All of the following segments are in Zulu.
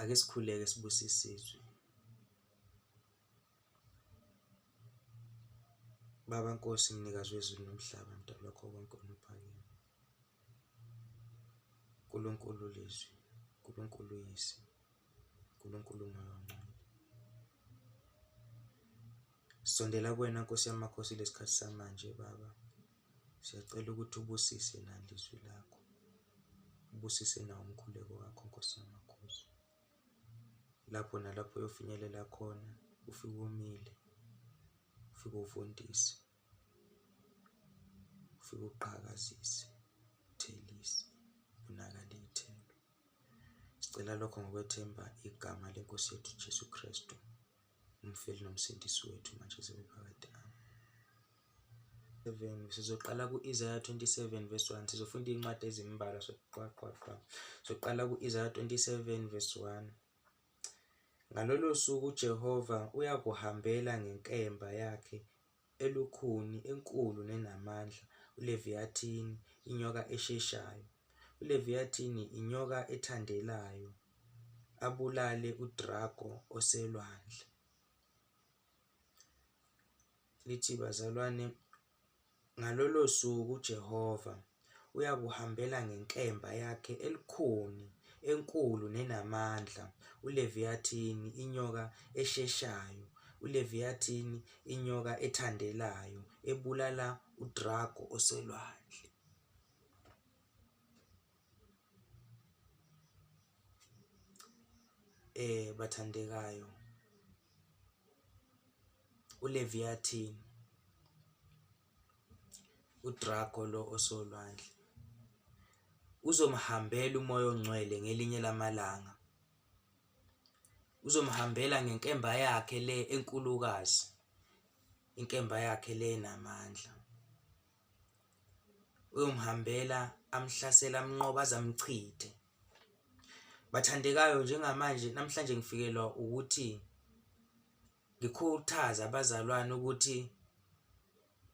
Ake sikhuleke sibusisizwe. Baba Nkosi mnikazi wezulu nomhlaba mdali wakho konke onophakeme. Nkulunkulu lizwi, Nkulunkulu yise, Nkulunkulu umoya ongcwele. Sondela kuwena Nkosi yamakhosi lesikhathi samanje Baba. Siyacela ukuthi ubusise nalizwi lakho. Ubusise nawo umkhuleko wakho Nkosi yamakhosi. Lapho nalapho uyofinyelela khona ufike umile, ufike uvundise, ufike uqhakazise, uthelise, kubonakale iy'thelo. Sicela lokho ngokwethemba igama leNkosi yethu Jesu Kristu, umfeli nomsindisi wethu manje zibe phakade. Amen. 7 sizoqala ku-Isaya 27 verse 1 sizofunda iy'ncwadi ezimbalwa soqwaqwaqwa soqala ku-Isaya 27 verse 1 Ngalolo suku uJehova uyakuhambela ngenkemba yakhe elukhuni enkulu nenamandla uLeviyathini inyoka esheshayo uLeviyathini inyoka ethandelayo abulale udrako oselwandle Lithi, Bazalwane, ngalolo suku uJehova uyakuhambela ngenkemba yakhe elukhuni, enkulu nenamandla, uLeviyathini, inyoka esheshayo, uLeviyathini, inyoka ethandelayo, ebulala udrago oselwandle. Bathandekayo, uLeviyathini, udrako lo osolwandle, uzomhambela uMoya oNgcwele ngelinye lamalanga. Uzomhambela ngenkemba yakhe le enkulukazi, inkemba yakhe le enamandla. Uyomhambela amhlasele amnqobe aze amchithe. Bathandekayo njengamanje namhlanje ngifikelwa ukuthi ngikhuthaze abazalwane ukuthi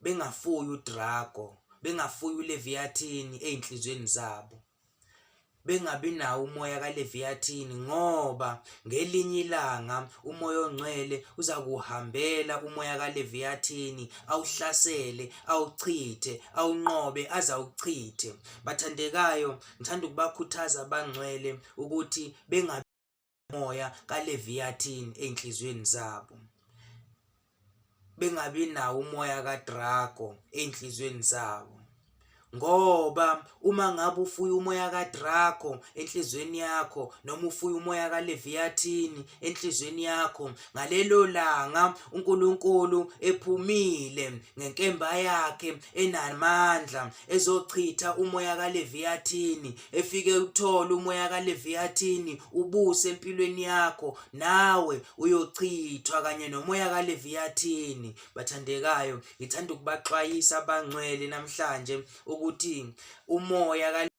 bengafuyi udrago, bengafuyi uLeviyathini ey'nhliziyweni zabo. Bengabi nawo umoya kaLeviyathini ngoba ngelinye ilanga umoya ongcwele uzakuhambela umoya kaLeviyathini awuhlasele, awuchithe, awunqobe aze awuchithe. Bathandekayo, ngithanda ukubakhuthaza abangcwele ukuthi bengabi moya kaLeviyathini ey'nhliziyweni zabo, bengabi nawo umoya kaDrago ey'nhliziyweni zabo. Ngoba uma ngabe ufuya umoya kaDrago enhliziyweni yakho noma ufuya umoya kaLeviyathini enhliziyweni yakho, ngalelo langa uNkulunkulu ephumile ngenkemba yakhe enamandla ezochitha umoya kaLeviyathini, efike uthole umoya kaLeviyathini ubuse empilweni yakho, nawe uyochithwa kanye nomoya kaLeviyathini. Bathandekayo, ngithanda ukubaxwayisa abangcwele namhlanje ukuthi umoya ka